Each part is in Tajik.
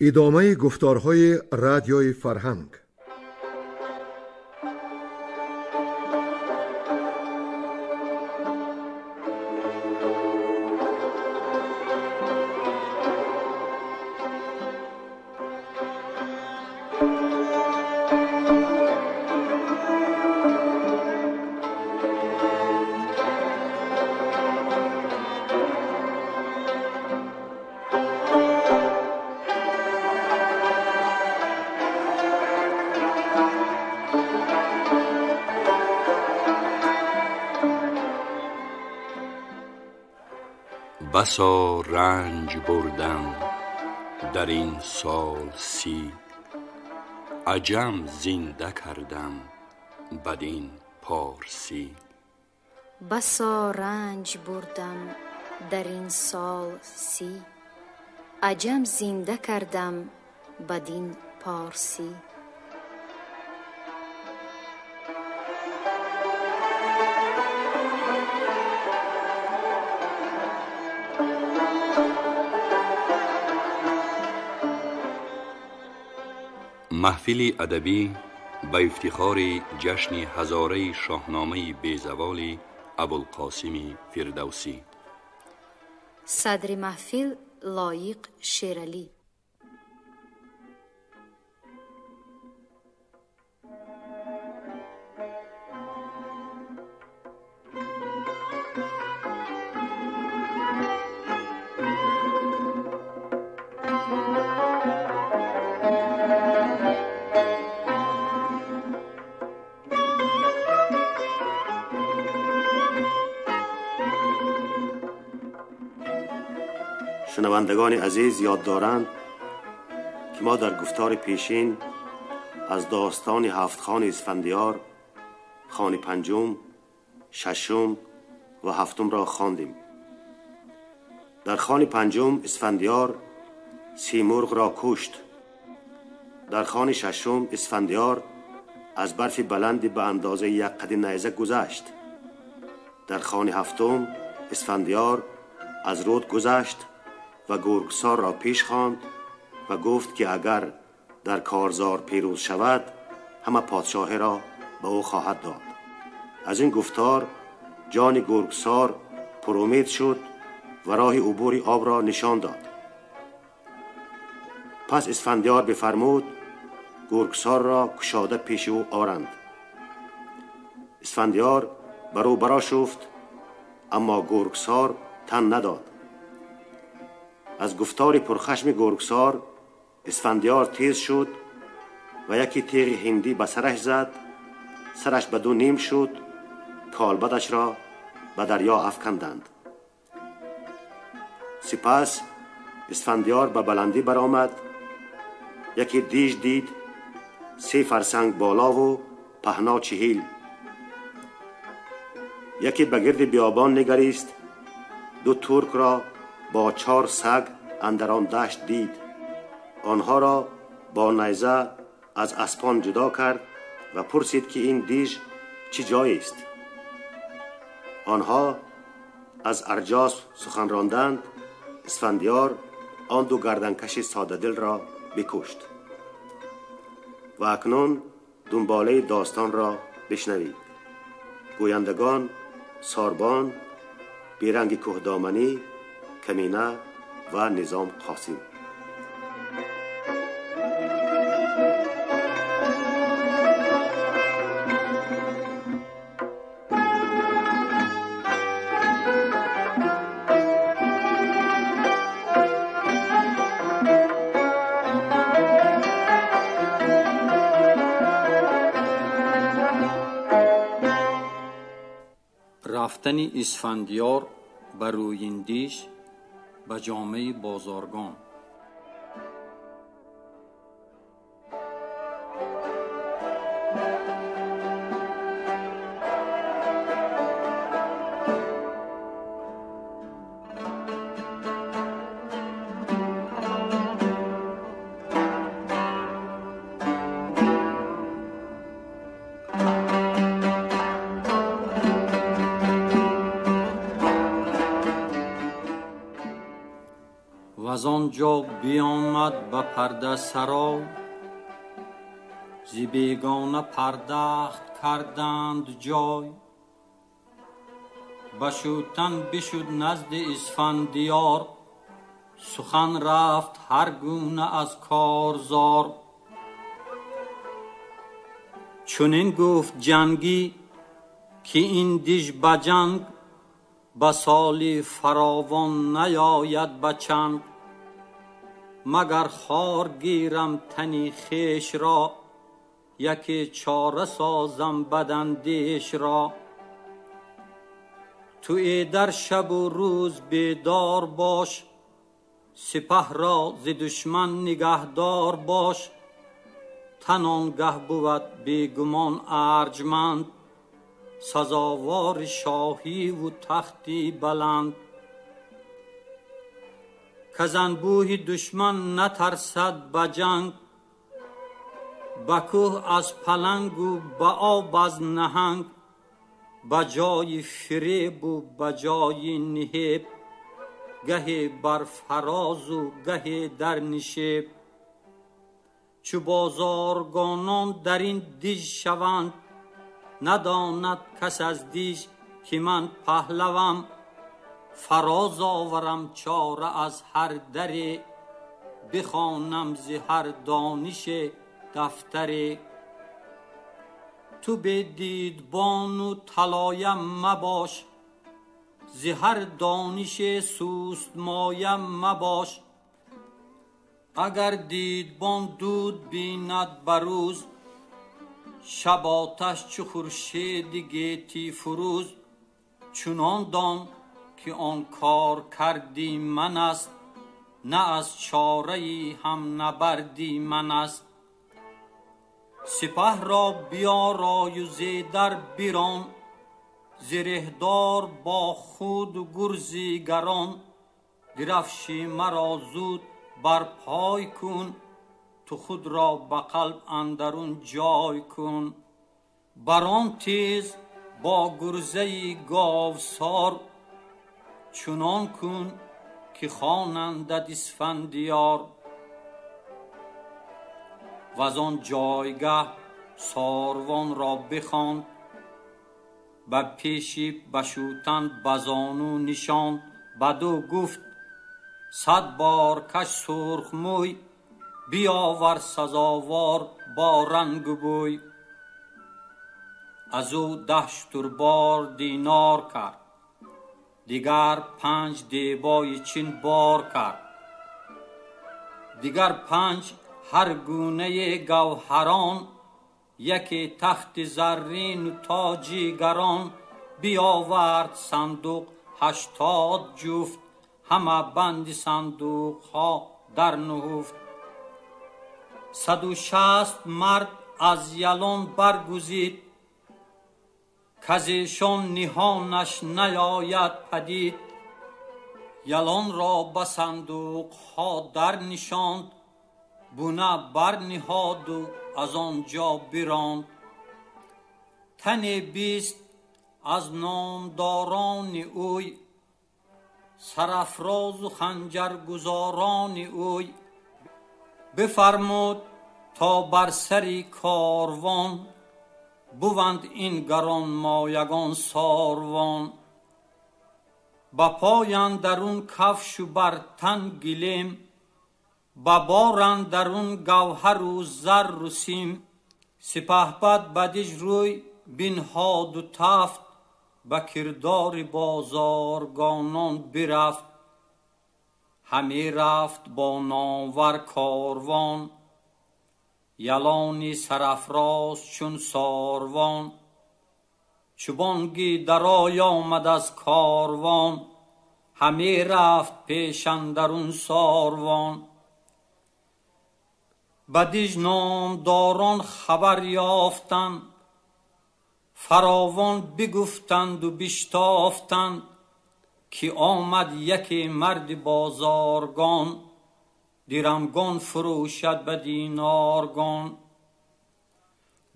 Идомаи гуфторҳои радиои фарҳанг. بسا رنج بردم در این سال 30، عجم زنده کردم بدین پارسی. بسا رنج بردم در این سال 30، عجم زنده کردم بدین پارسی. Маҳфили адабӣ ба ифтихори ҷашни ҳазораи шоҳномаи безаволи Абулқосими Фирдавсӣ. Садри маҳфил Лоиқ Шералӣ. شنوندگان عزیز یاد دارند که ما در گفتار پیشین از داستان 7 خان اسفندیار، خان پنجم، ششم و هفتم را خواندیم. در خان پنجم اسفندیار سیمرغ را کشت. در خان ششم اسفندیار از برف بلندی به اندازه یک قد نیزه گذشت. در خان هفتم اسفندیار از رود گذشت و گرگسار را پیش خواند و گفت که اگر در کارزار پیروز شود همه پادشاهی را به او خواهد داد. از این گفتار جان گرگسار پرامید شد و راه عبور آب را نشان داد. پس اسفندیار بفرمود گرگسار را کشاده پیش او آرند. اسفندیار بر او برآشفت، اما گرگسار تن نداد. از گفتار پرخشم گرگسار اسفندیار تیز شد و یکی تیغ هندی به سرش زد. سرش به دو نیم شد، کالبدش را به دریا افکندند. سپس اسفندیار به بلندی برآمد. یکی دیج دید 3 فرسنگ بالا و پهنا 40. یکی به گرد بیابان نگریست، 2 ترک را با 4 سگ اندر آن دشت دید. آنها را با نیزه از اسپان جدا کرد و پرسید که این دیج چه جایی است. آنها از ارجاس سخن راندند. اسفندیار آن 2 گردنکش ساده دل را بکشت. و اکنون دنباله داستان را بشنوید. گویندگان ساربان، بیرنگ کهدامنی، کمینه و نظام قاسم. рафтани Исфандиёр ба рӯиндиш ба ҷомаи бозоргон. Ва Аз он ҷо биомад ба парда сарой, зи бегона пардахт карданд ҷой. Ба шутан бишуд назди Исфандиёр, сухан рафт ҳар гуна аз корзор. Чунин гуфт ҷангӣ ки ин диж ба ҷанг, ба соли фаровон наёяд ба чанг. Магар хор гирам тани хеш ро, яке чора созам бадандеш ро. Ту эй дар шабу рӯз бедор бош, сипаҳ ро зи душман нигаҳдор бош. Тан он гаҳ бувад бегумон арҷманд, сазовори шоҳиву тахти баланд. Каз анбӯҳи душман натарсад ба ҷанг, ба кӯҳ аз палангу ба об аз наҳанг. Ба ҷои фиребу ба ҷои ниҳеб, гаҳе бар фарозу гаҳе дар нишеб. Чу бозоргонон дар ин диж шаванд, надонад кас аз диж ки ман паҳлавам. Фароз оварам чора аз ҳар даре, бихонам зи ҳар донише дафтаре. Ту бе дидбону талоям мабош, зи ҳар донише сустмоям мабош. Агар дидбон дуд бинад ба рӯз, шаб оташ чу хуршеди гетӣ фурӯз. Чунон дон ки он кор карди ман аст, на аз чораи ҳам набарди ман аст. Сипаҳ ро биёрою зедар бирон, зиреҳдор бо худу гурзи гарон. Дирафши маро зуд барпой кун, ту худро ба қалб андарун ҷой кун. Бар он тез бо гурзаи говсор, чунон кун ки хонандад Исфандиёр. Ваз он ҷойгаҳ сорвонро бихонд, ба пеши ба шутан ба зону нишонд. Баду гуфт: сад бор каш сурхмӯй, биёвар сазовор бо рангу бӯй. Аз ӯ 10 шутурбор динор кард, дигар 5 дебои чин бор кард, дигар 5 ҳар гунаи гавҳарон, яке тахти заррину тоҷи гарон. Биёвард сандуқ 80 ҷуфт, ҳама банди сандуқҳо дар нуҳуфт. 160 мард аз ялон баргузид, каз эшон ниҳонаш наёяд падид. Ялонро ба сандуқҳо дар нишонд, буна барниҳоду аз он ҷо биронд. Тане 20 аз номдорони ӯй, сарафрозу ханҷаргузорони ӯй. Бифармуд то бар сари корвон, буванд ин гаронмоягон сорвон. Ба пой андарун кафшу бар тан гилем, ба бор андарун гавҳару зарру сим. Сипаҳбад ба диж рӯй бинҳоду тафт, ба кирдори бозоргонон бирафт. Ҳаме рафт бо номвар корвон, ялони сарафроз чун сорвон. Чу бонги дарой омад аз корвон, ҳаме рафт пеш андарун сорвон. Ба диж номдорон хабар ёфтанд, фаровон бигуфтанду биштофтанд, ки омад яке марди бозоргон, дирамгон фурӯшад ба диноргон.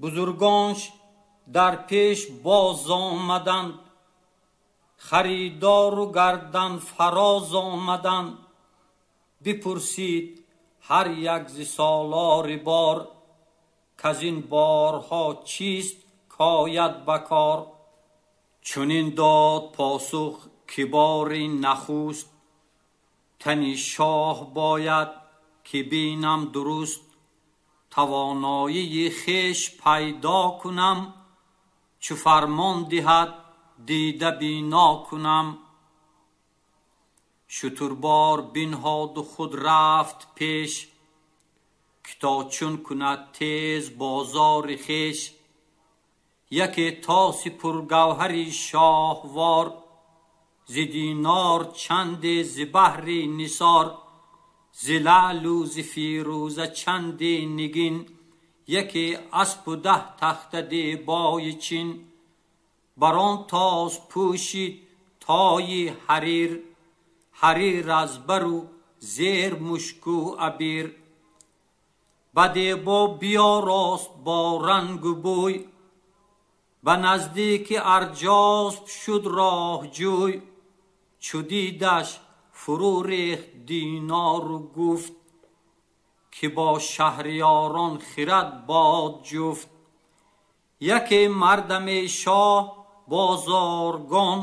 Бузургонш дар пеш боз омаданд, харидору гардан фароз омаданд. Бипурсид ҳар як зи солори бор, казин борҳо чист кояд ба кор. Чунин дод посух ки бори нахуст, тани шоҳ бояд ки бинам дуруст. Тавоноии хеш пайдо кунам, чу фармон диҳад дида бино кунам. Шутурбор бинҳоду худ рафт пеш, ки то чун кунад тез бозори хеш. Яке тоси пургавҳари шоҳвор, зи динор чанде зи баҳри нисор, зи лаълу зи фирӯза чанде нигин, яке аспу 10 тахта дебои чин. Бар он тос пӯшид тои ҳарир, ҳарир аз бару зер мушку абир. Ба дебо биёрост бо рангу бӯй, ба наздики Арҷосп шуд роҳҷӯй. Чу дидаш фурӯ рехт динору гуфт, ки бо шаҳриёрон хирад бод ҷуфт. Яке мардаме шоҳ бозоргон,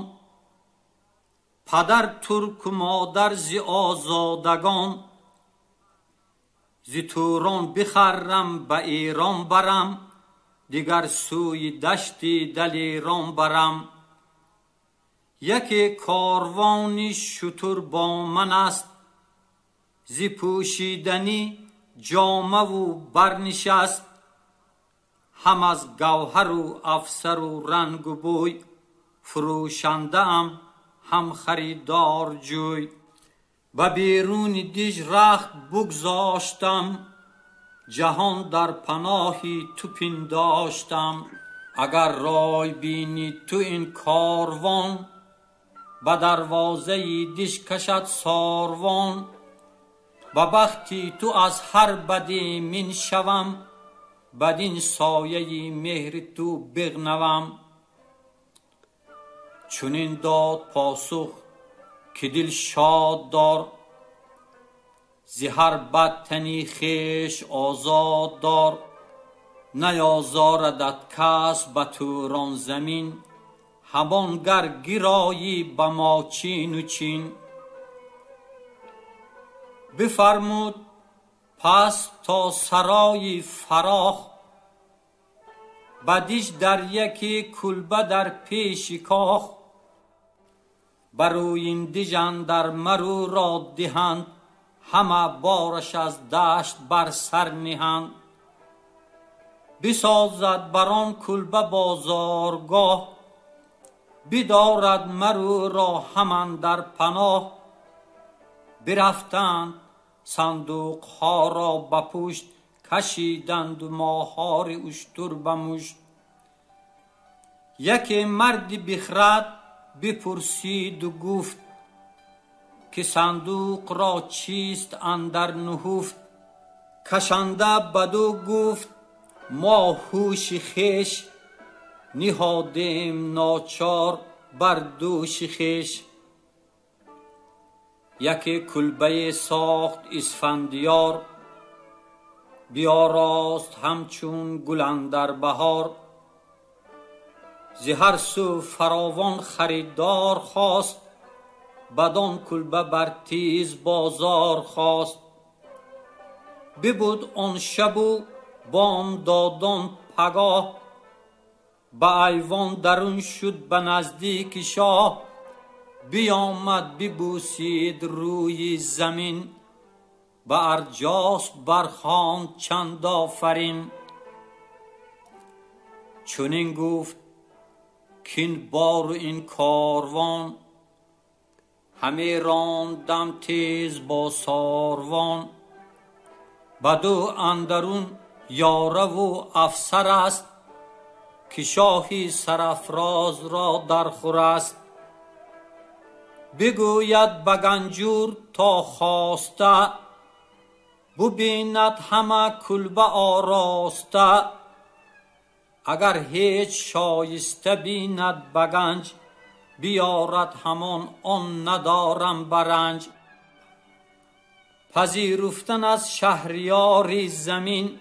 падар турку модар зи озодагон. Зи Турон бихарам ба Эрон барам, дигар сӯи дашти далерон барам. Яке корвони шутур бо ман аст, зи пӯшидани ҷомаву барнишаст. Ҳам аз гавҳару афсару рангу бӯй, фурӯшандаам ҳам харидорҷӯй. Ба беруни диж рахт бугзоштам, ҷаҳон дар паноҳи ту пиндоштам. Агар рой бинӣ ту ин корвон, ба дарвозаи диж кашад сорвон. Ба бахти ту аз ҳар баде мин шавам, бадин сояи меҳри ту биғнавам. Чунин дод посух ки дил шод дор, зи ҳар бад тани хеш озод дор. Наёзорадат кас ба Турон замин, ҳамон гар гиройӣ ба мо чину чин. Бифармуд пас то сарои фарох, ба диж дар яке кулба дар пеши кох. Бар рӯи диж андар марӯ ро диҳанд, ҳама бораш аз дашт бар сар ниҳанд. Бисозад бар он кулба бозоргоҳ, бидорад марӯ ро ҳам андар паноҳ. Бирафтанд сандуқҳоро ба пушт, кашиданду моҳори уштур ба мушт. Яке марди бихрад бипурсиду гуфт, ки сандуқро чист андар нуҳуфт. Кашанда баду гуфт мо ҳуши хеш, ниҳодем ночор бар дӯши хеш. Яке кулбае сохт Исфандиёр, биёрост ҳамчун гул андар баҳор. Зи ҳар сӯ фаровон харидор хост, бадон кулба бар тиз бозор хост. Бибуд он шабу бомдодон пагоҳ, ба айвон дарун шуд ба наздики шоҳ. Биёмад бибӯсид рӯи замин, ба Арҷосп бархонд чанд офарин. Чунин гуфт кин бору ин корвон, ҳаме рондам тез бо сорвон. Баду андарун ёраву афсар аст, ки шоҳи сарафроз ро дархур аст. Бигӯяд ба ганҷур то хоста, бубинад ҳама кулба ороста. Агар ҳеҷ шоиста бинад ба ганҷ, биёрад ҳамон он надорам ба ранҷ. پذیرفتن از شهریاری زمین،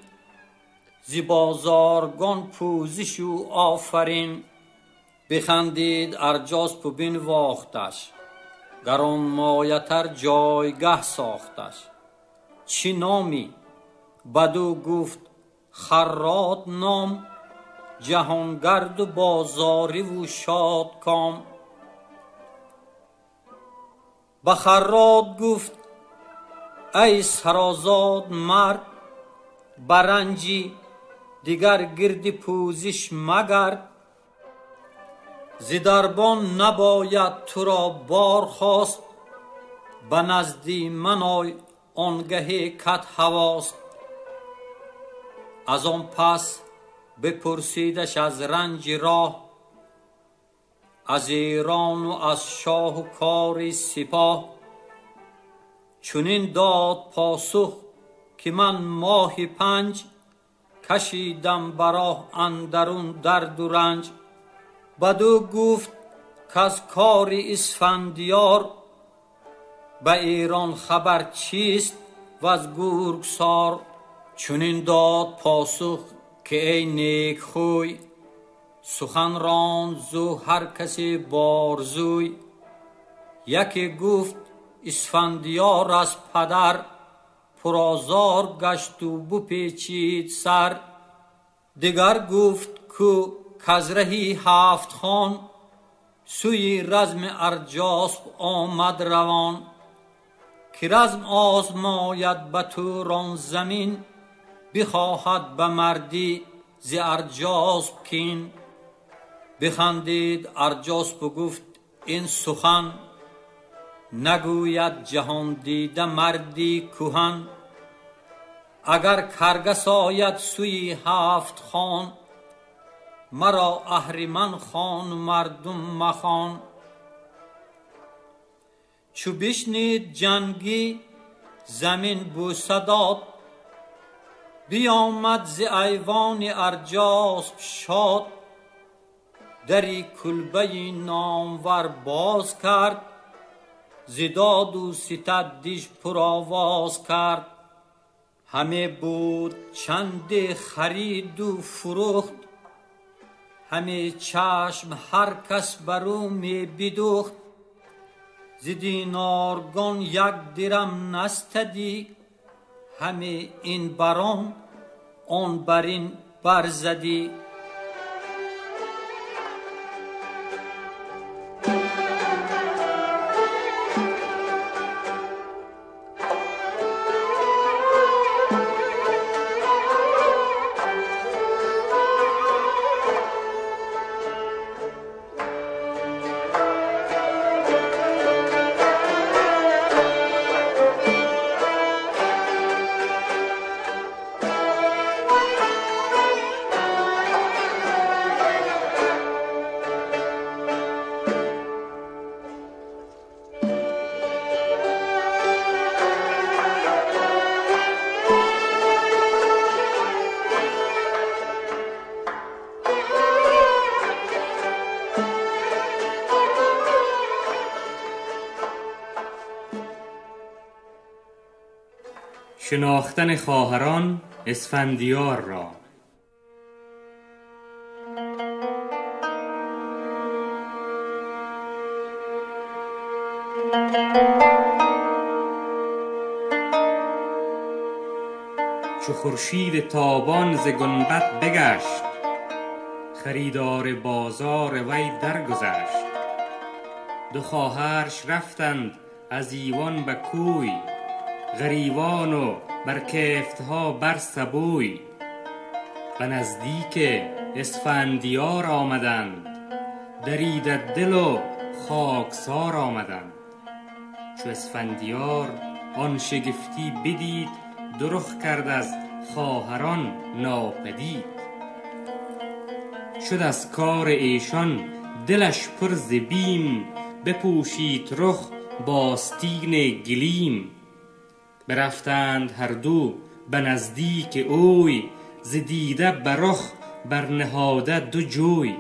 زی بازارگان پوزش و آفرین. بخندید ارجاسپ و بنواختش، گرانمایه تر جایگه ساختش. چی نامی؟ بدو گفت خراد نام، جهانگرد و بازاری و شادکام. به خراد گفت ای سرآزاد مرد، برنجی دیگر گرد پوزش مگرد. ز دربان نباید تو را بار خواست، به نزدی من آی آنگه کت هواست. از آن پس بپرسیدش از رنج راه، از ایران و از شاه و کار سپاه. چنین داد پاسخ که من ماه 5، کشیدم براه اندرون درد و رنج. بدو گفت کز کار اسفندیار، به ایران خبر چیست و از گرگسار. چنین داد پاسخ که ای نیک خوی، سخن راند زو هر کسی بارزوی. یکی گفت اسفندیار از پدر، پرآزار گشت و بپیچید سر. دگر گفت کو کز رهی 7 خان، سوی رزم ارجاسپ آمد روان. که رزم آزماید به توران زمین، بخواهد به مردی ز ارجاسپ کین. بخندید ارجاسپ و گفت این سخن، نگوید جهان دیده مردی کهن. اگر کرگس آید سوی 7 خان، مرا اهریمن خوان و مردم مخوان. چو بشنید جنگی زمین بوسه داد، بیامد ز ایوان ارجاسپ شاد. دری کلبه نامور باز کرد، ز داد و ستد دیش پرآواز کرد. همه بود چند خرید و فروخت، همه چشم هر کس برو می بدوخت. ز دینارگان 1 درم نستدی، همه این بران آن برین برزدی. شناختن خواهران اسفندیار را. چو خورشید تابان ز گنبد بگشت، خریدار بازار وی درگذشت. دو خواهرش رفتند از ایوان به کوی، غریوان و بر کفتها بر سبوی. به نزدیک اسفندیار آمدند، دریده دل و خاکسار آمدند. چو اسفندیار آن شگفتی بدید، درخ کرد از خواهران ناپدید. شد از کار ایشان دلش پر ز بیم، بپوشید رخ باستین گلیم. برفتند هر دو به نزدیک اوی، ز دیده برخ برنهاده دو جوی.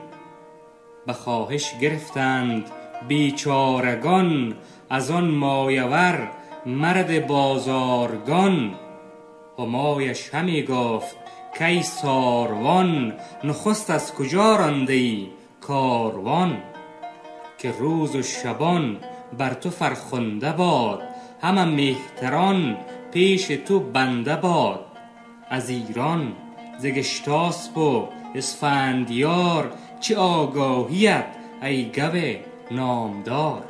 به خواهش گرفتند بیچارگان، از آن مایه ور مرد بازارگان. همایش همی گفت کای ساروان، نخست از کجا رانده ای کاروان؟ که روز و شبان بر تو فرخنده باد، همه مهتران پیش تو بنده باد. از ایران ز گشتاسپ و اسفندیار، چه آگاهیت ای گو نامدار.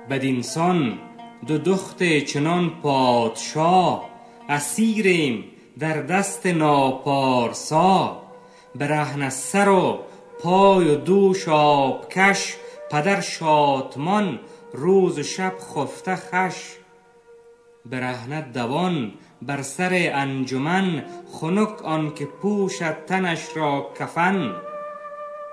بدینسان دو دخت چنان پادشاه، اسیریم در دست ناپارسا. برهنه سر و پای و دوش آبکش، پدر شادمان روز و شب خفته خوش. برهنه دوان بر سر انجمن، خنک آن که پوشد تنش را کفن.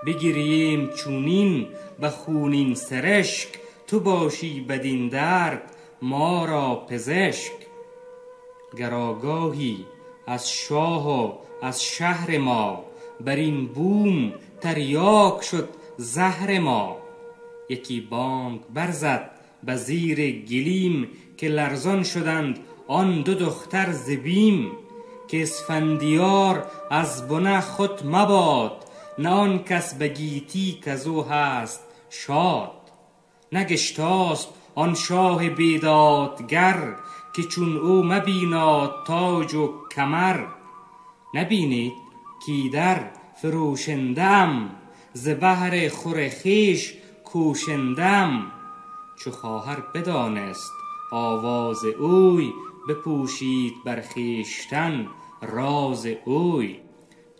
بگرییم چونین به خونین سرشک، تو باشی بدین درد ما را پزشک. گر آگاهی از شاه و از شهر ما، بر این بوم تریاک شد زهر ما. یکی بانگ برزد به زیر گلیم، که لرزان شدند آن دو دختر ز بیم. که اسفندیار از بنه خود مباد، نه آن کس به گیتی کزو هست شاد. نه گشتاسپ آن شاه بیدادگر، که چون او مبیناد تاج و کمر. نبینید کایدر فروشنده ام، ز بهر خور خویش کوشنده ام. چو خواهر بدانست آواز اوی، بپوشید بر خویشتن راز اوی.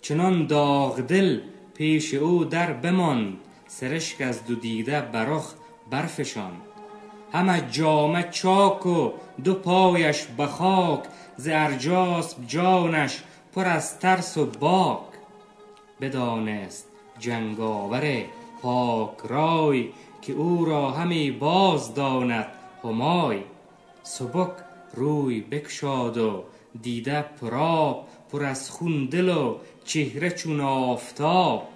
چنان داغ دل پیش او در بماند، سرشک از دو دیده بر رخ برفشاند. همه جامه چاک و دو پایش به خاک، ز ارجاسپ جانش پر از ترس و باک. بدانست جنگاور پاک رای، که او را همی باز داند همای. سبک روی بگشاد و دیده پرآب، پر از خون دل و چهره چون آفتاب.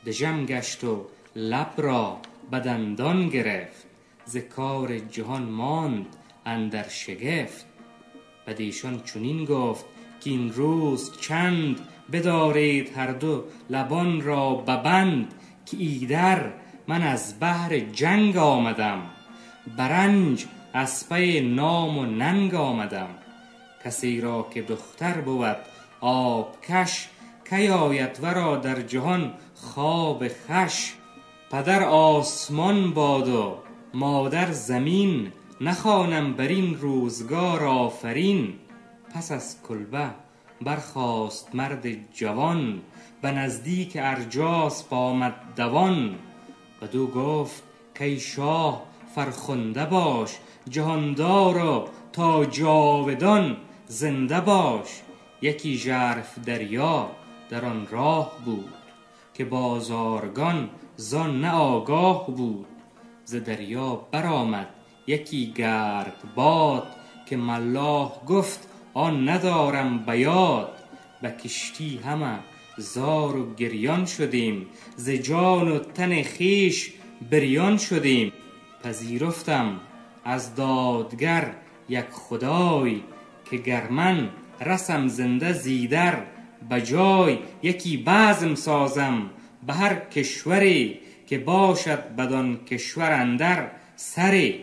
دژم گشت و لب را به دندان گرفت، ز کار جهان ماند اندر شگفت. بدیشان چنین گفت کاین روز چند، بدارید هر دو لبان را به بند. که ایدر من از بهر جنگ آمدم، برنج از پی نام و ننگ آمدم. کسی را که دختر بود آبکش، کی آید ورا در جهان خواب خوش. پدر آسمان باد و مادر زمین، نخوانم بر این روزگار آفرین. پس از کلبه برخاست مرد جوان، به نزدیک ارجاسپ آمد دوان. بدو گفت کای شاه فرخنده باش، جهاندار و تا جاودان زنده باش. یکی ژرف دریا در آن راه بود، که بازارگان زان نه آگاه بود. ز دریا برآمد یکی گرد باد، که ملاح گفت آن ندارم بیاد. به کشتی همه زار و گریان شدیم، ز جان و تن خویش بریان شدیم. پذیرفتم از دادگر یک خدای، که گر من رسم زنده زیدر به جای. یکی بزم سازم به هر کشوری، که باشد بدان کشور اندر سری.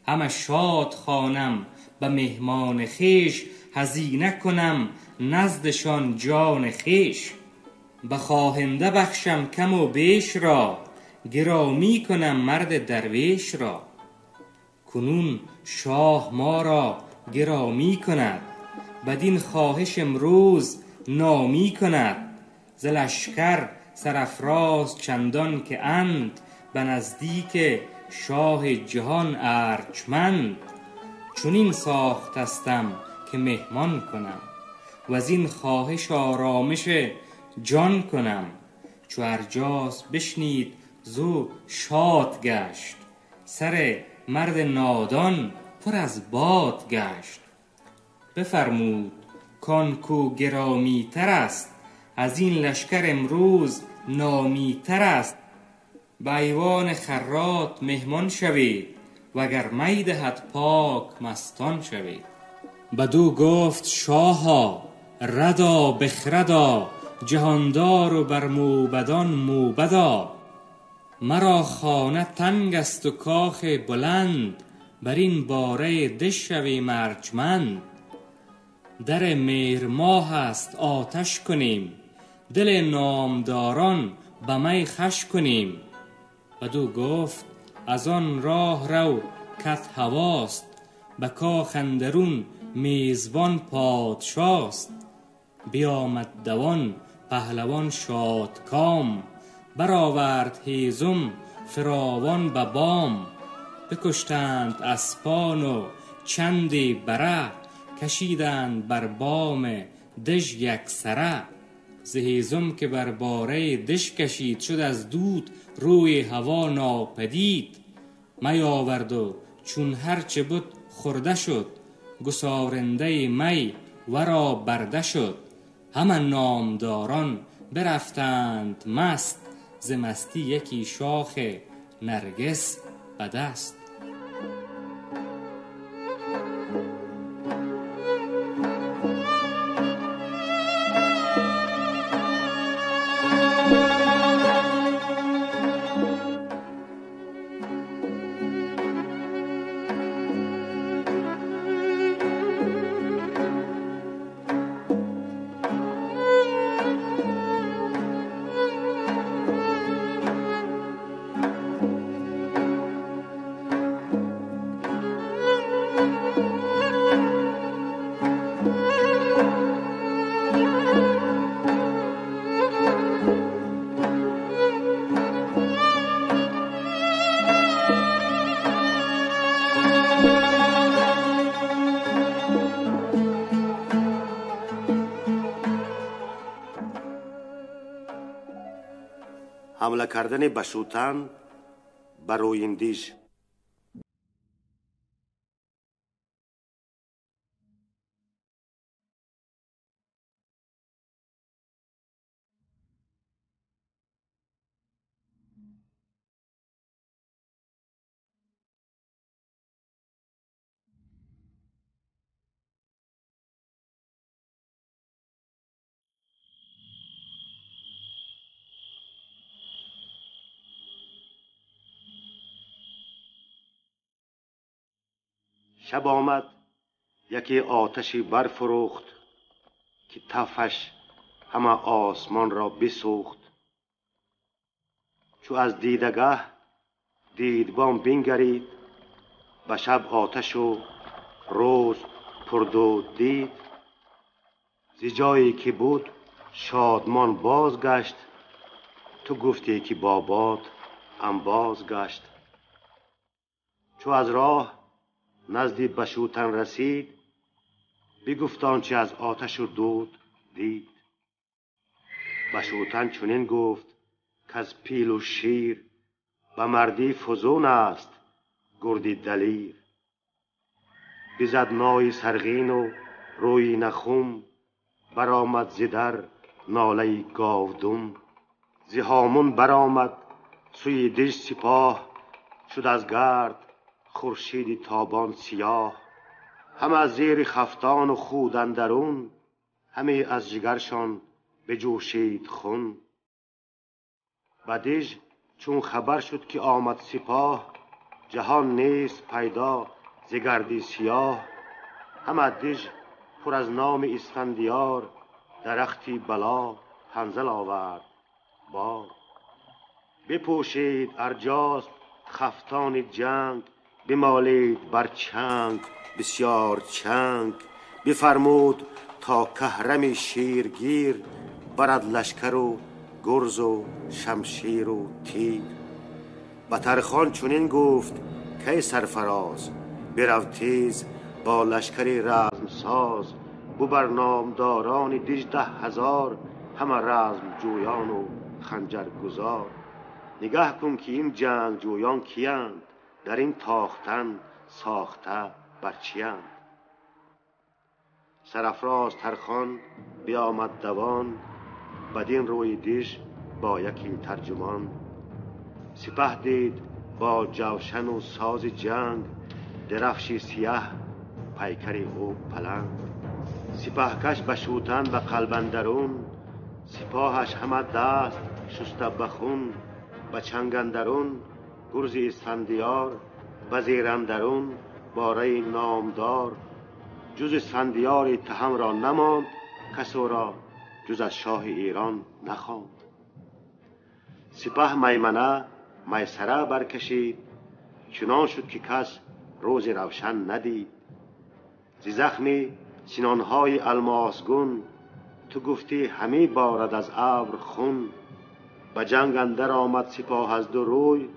همه شاد خوانم به مهمان خویش، هزینه کنم نزدشان جان خویش. به خواهنده بخشم کم و بیش را، گرامی کنم مرد درویش را. کنون شاه ما را گرامی کند، بدین خواهش امروز نامی کند. ز لشکر سرافراز چندان که اند، به نزدیک شاه جهان ارجمند. چنین ساختستم که مهمان کنم، وزین خواهش آرامش جان کنم. چو ارجاسپ بشنید زو شاد گشت، سر مرد نادان پر از باد گشت. بفرمود کان کو گرامی تر است، از این لشکر امروز نامی تر است. به ایوان خراط مهمان شوید، وگر می دهد پاک مستان شوید. بدو گفت شاها ردا بخردا، جهاندار و بر موبدان موبدا. مرا خانه تنگ است و کاخ بلند، بر این باره دژ شویم ارجمند. در مهر ماه است آتش کنیم، دل نامداران به می خوش کنیم. بدو گفت از آن راه رو کت هواست، به کاخ اندرون میزبان پادشاست. بیامد دوان پهلوان شادکام، برآورد هیزم فراوان به بام. بکشتند اسپان و چندی بره، کشیدند بر بام دژ یک سره. ز هیزم که بر باره دژ کشید، شد از دود روی هوا ناپدید. می آورد و چون هرچه بود خورده شد، گسارنده می ورا برده شد. همه نامداران برفتند مست، ز مستی یکی شاخ نرگس به دست. حمله کردن بشوتن بر رویندیش. شب آمد یکی آتشی برفروخت، که تفش همه آسمان را بسوخت. چو از دیدگه دیدبان بنگرید، به شب آتش و روز پردود دید. ز جایی که بود شادمان بازگشت، تو گفتی که با باد انباز گشت. چو از راه نزد بشوتن رسید، بگفت آنچه از آتش و دود دید. بشوتن چنین گفت که از پیل و شیر، به مردی فزون است گردی دلیر. بزد نای سرغین و روی نخم، برآمد ز در ناله گاودم. ز هامون برآمد سوی دژ سپاه، شد از گرد خورشید تابان سیاه. هم از زیر خفتان و خود اندرون، همه از جگرشان بجوشید خون. به دژ چون خبر شد که آمد سپاه، جهان نیست پیدا ز گردی سیاه. همه دژ پر از نام اسفندیار، درختی بلا حنظل آورد بار. بپوشید ارجاسپ خفتان جنگ، بمالید بر چنگ بسیار چنگ. بفرمود تا کهرم شیرگیر، برد لشکر و گرز و شمشیر و تیر. به ترخان چنین گفت کی سرفراز، برو تیز با لشکر رزم ساز. ببر نامداران دژ 10,000، همه رزم جویان و خنجر گزار. نگه کن که این جنگ جویان کیند، در این تاختن ساخته بر چیند. سرافراز ترخان بیامد دوان، بدین روی دژ با یکی ترجمان. سپه دید با جوشن و ساز جنگ، درفشی سیه پیکر او پلنگ. سپهکش به شوتن و قلب اندرون، سپاهش همه دست شسته به خون. به چنگ اندرون گرز اسفندیار، به زیر اندرون باره نامدار. جز اسفندیار تهم را نماند، کس او را جز از شاه ایران نخواند. سپه میمنه میسره برکشید، چنان شد که کس روز روشن ندید. ز زخم سنانهای الماسگون، تو گفتی همی بارد از ابر خون. به جنگ اندر آمد سپاه از دو روی،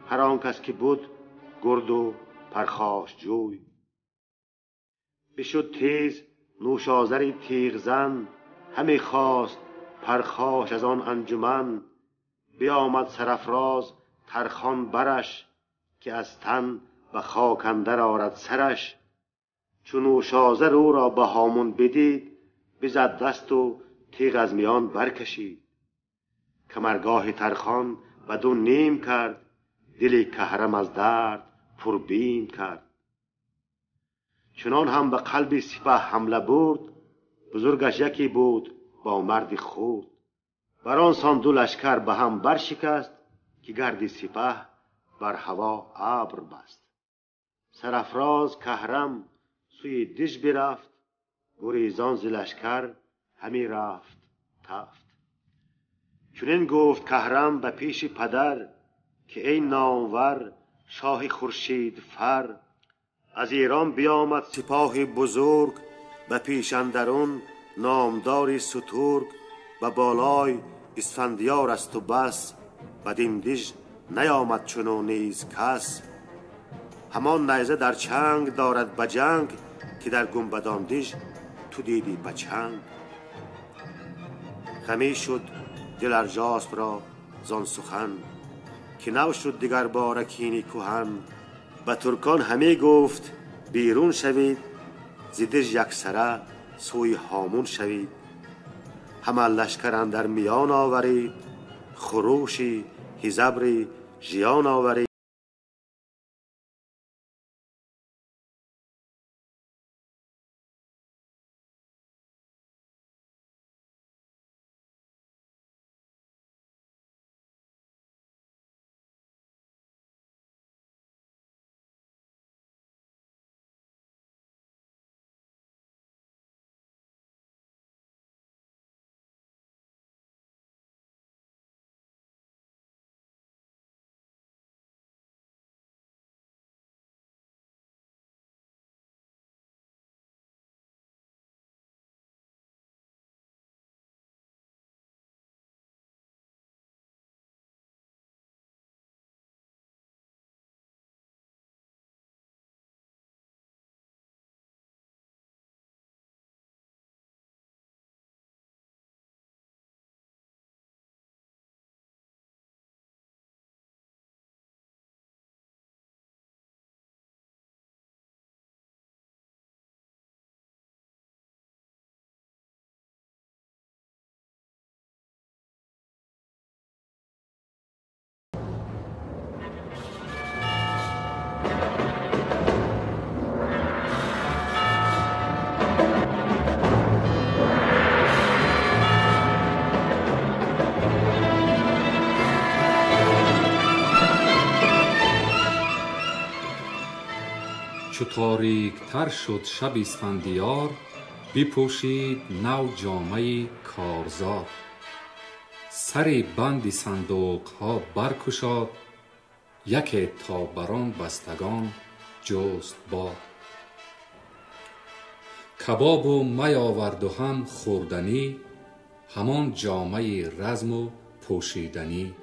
هر آن کس که بود گرد و پرخاش جوی. بشد تیز نوشاذری تیغ زن، همی خواست پرخاش از آن انجمن. بیامد سرافراز ترخان برش، که از تن به خاک اندر آرد سرش. چو نوشاذر او را به هامون بدید، بزد دست و تیغ از میان برکشید. کمرگاه ترخان بدو نیم کرد، دل کهرم از درد پربیم کرد. چنان هم به قلب سپه حمله برد، بزرگش یکی بود با مرد خود. بر آن سان دو لشکر به هم برشکست، که گرد سپه بر هوا ابر بست. سرافراز کهرم سوی دژ برفت، گریزان ز لشکر همی رفت تفت. چنین گفت کهرم به پیش پدر، که ای نامور شاه خورشید فر. از ایران بیامد سپاه بزرگ، به پیش اندرون نامداری سترگ. به بالای اسفندیار است و بس، بدین دژ نیامد چنو نیز کس. همان نیزه در چنگ دارد به جنگ، که در گنبدان دژ تو دیدی به چنگ. غمی شد دل ارجاسپ را زان سخن، که نو شد دگر باره کینی کهن. به ترکان همی گفت بیرون شوید، ز دژ یکسره سوی هامون شوید. همه لشکر اندر میان آورید، خروشی هیزبری ژیان آورید. چو تاریکتر شد شب اسفندیار، بپوشید نو جامه کارزار. سر بند صندوقها برکشاد، یکی تا بر آن بستگان جست باد. کباب و می آورد و هم خوردنی، همان جامه رزم و پوشیدنی.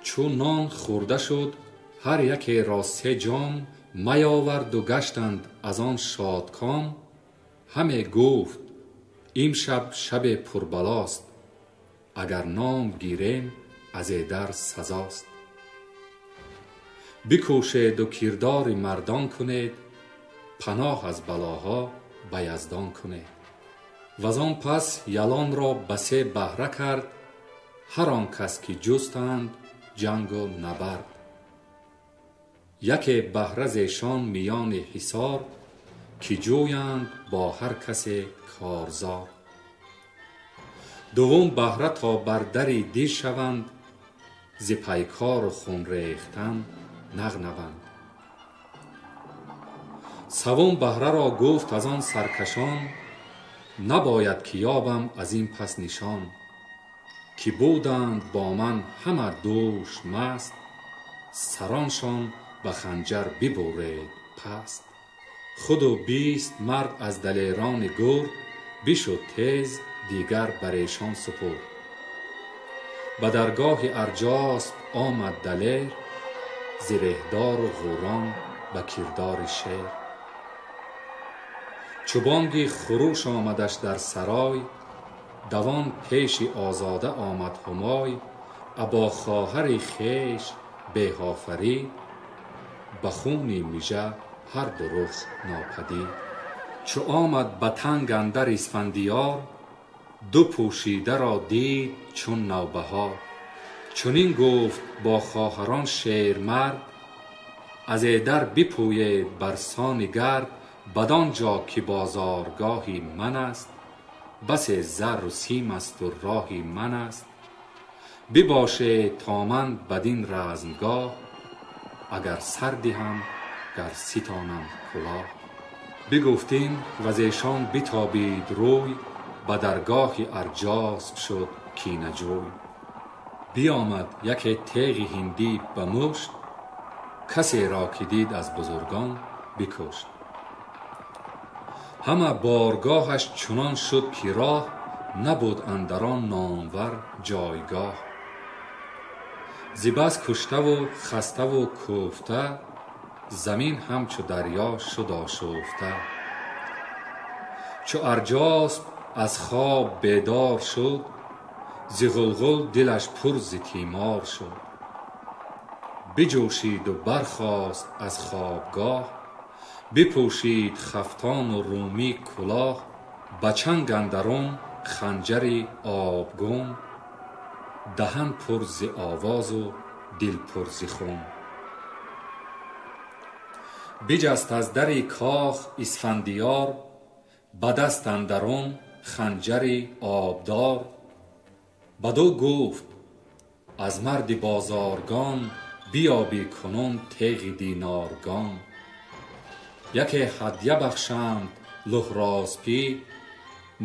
چو نان خورده شد هر یکی را 3 جام، می آورد و گشتند از آن شادکام. همه گفت امشب شب پربلاست، اگر نام گیریم از ایدر سزاست. بکوشید و کردار مردان کنید، پناه از بلاها به یزدان کنید. وزان پس یلان را بسه بهره کرد، هر آن کس که جستند جنگ و نبرد. Яке баҳра зешон миёни ҳисор, ки ҷӯянд бо ҳар касе корзор. Дуввум баҳра то бар дари дил шаванд, зи пайкору хун рехтан нағнаванд. Саввум баҳраро гуфт аз он саркашон, набояд ки ёбам аз ин пас нишон, ки буданд бо ман ҳама дӯш маст, сароншон ба ханҷар бибуред паст. Худу 20 мард аз далерони гурд бишуд тез, дигар бар эшон супурд. Ба даргоҳи Арҷасп омад далер, зиреҳдору ғӯрон ба кирдори шер. Чу бонги хуруш омадаш дар сарой, давон пеши озода омад ҳумой. Або хоҳари хеш беҳофарид, ба хуни мижа ҳар ду рух нопадид. Чу омад ба танг андар Исфандиёр, ду пӯшидаро дид чун навбаҳор. Чунин гуфт бо хоҳарон шермард, аз эдар бипӯед бар сони гард. Бадон ҷо ки бозоргоҳи ман аст, басе зарру сим асту роҳи ман аст. Бибошед то ман бадин размгоҳ, агар сар диҳам гар ситонам кулоҳ. Бигуфт ин ва зешон битобид рӯй, ба даргоҳи Арҷасп шуд кинаҷӯй. Биомад яке теғи ҳиндӣ ба мушт, касеро ки дид аз бузургон бикушт. Ҳама боргоҳаш чунон шуд ки роҳ набуд андар он номвар ҷойгоҳ. Зи бас куштаву хаставу кӯфта, замин ҳамчу дарё шуд ошуфта. Чу Арҷасп аз хоб бедор шуд, зи ғулғул дилаш пур зи тимор шуд. Биҷӯшиду бархост аз хобгоҳ, бипӯшид хафтону румӣ кулоҳ. Ба чанг андарун ханҷари обгун, даҳан пур зи овозу дил пур зи хун. Биҷаст аз дари кох Исфандиёр, ба даст андарун ханҷари обдор. Бадӯ гуфт аз марди бозоргон, биёбӣ кунун теғи диноргон. Яке ҳадя бахшанд луҳроспӣ,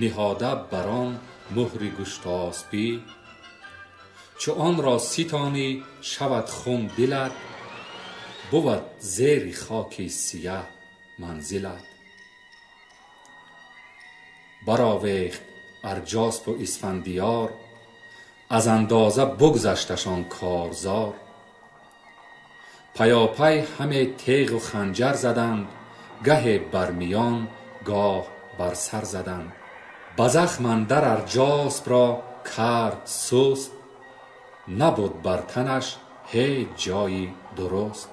ниҳода бар он муҳри гуштоспӣ. Чу онро ситонӣ шавад хун дилат, бувад зери хоки сияҳ манзилат. Баровехт Арҷаспу Исфандиёр, аз андоза бигзашташон корзор. Паёпай ҳаме теғу ханҷар заданд, гаҳе бар миён гоҳ бар сар заданд. Ба захм андар Арҷаспро кард суст, набуд бар танаш ҳеҷ ҷойи дуруст.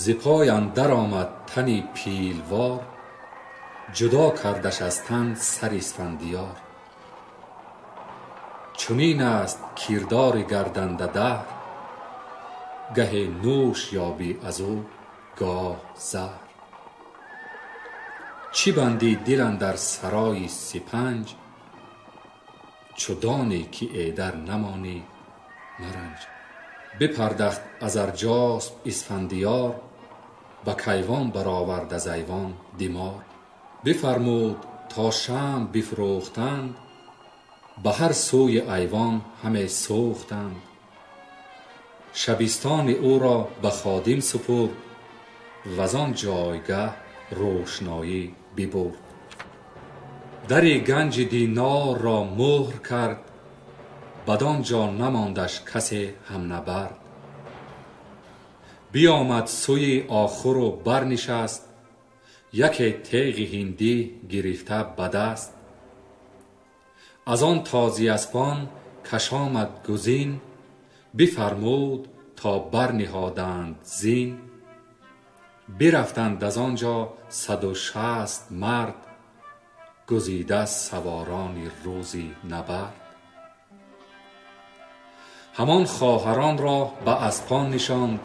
Зи пой андар омад тани пилвор, ҷудо кардаш аз тан сари Исфандиёр. Чунин аст кирдори гарданда даҳр, гаҳе нӯш ёбӣ аз ӯ гоҳ заҳр. Чӣ бандӣ дил андар сарои сипанҷ, чу донӣ ки эдар намонӣ маранҷ. Бипардахт аз Арҷасп Исфандиёр, ба кайвон баровард аз айвон димор. Бифармуд то шамъ бифрӯхтанд, ба ҳар сӯи айвон ҳаме сӯхтанд. Шабистони ӯро ба ходим супурд, ваз он ҷойгаҳ рӯшноӣ бибурд. Дари ганҷи динорро муҳр кард, бадон ҷо намондаш касе ҳамнабард. Биомад сӯи охуру барнишаст, яке теғи ҳиндӣ гирифта ба даст. Аз он тозиаспон кашомад гузин, бифармуд то барниҳоданд зин. Бирафтанд аз он ҷо 160 мард, гузида саворони рӯзи набард. Ҳамон хоҳаронро ба аспон нишонд,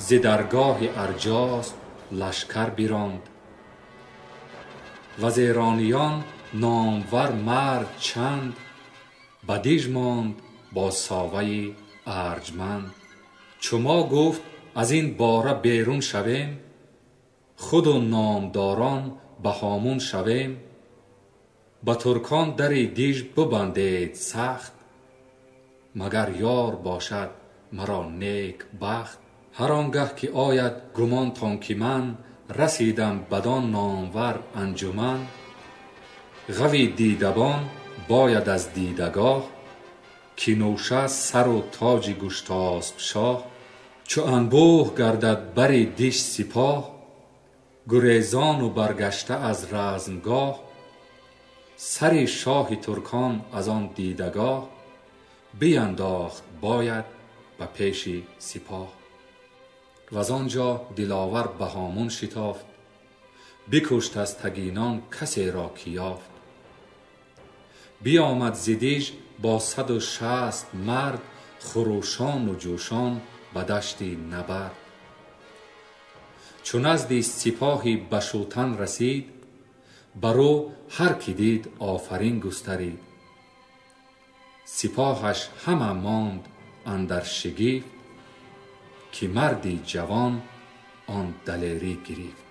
зи даргоҳи Арҷасп лашкар биронд. Ваз эрониён номвар мард чанд, ба диж монд бо Соваи арҷманд. Чу мо гуфт аз ин бора берун шавем, худу номдорон ба ҳомун шавем. Ба туркон дари диж бубандед сахт, магар ёр бошад маро нек бахт. Ҳар он гаҳ ки ояд гумонтон ки ман расидам бадон номвар анҷуман, ғави дидабон бояд аз дидагоҳ, ки нӯша сару тоҷи Гуштосп шоҳ. Чу анбӯҳ гардад бари диж сипоҳ, гурезону баргашта аз размгоҳ, сари шоҳи туркон аз он дидагоҳ биандохт бояд ба пеши сипоҳ. Ваз он ҷо Диловар ба ҳомун шитофт, бикушт аз тагинон касеро ки ёфт. Биомад зи диж бо 160 мард, хурӯшону ҷӯшон ба дашти набард. Чу назди сипоҳи Башӯтан расид, бар ӯ ҳар ки дид офарин густарид. Сипоҳаш ҳама монд андар шигифт, ки марди ҷавон он далерӣ гирифт.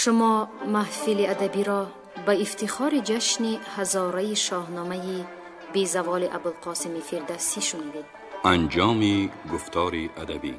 Шумо маҳфили адабиро ба ифтихори ҷашни ҳазораи шоҳномаи безаволи Абулқосими Фирдавсӣ шунидед. Анҷоми гуфтори адабӣ.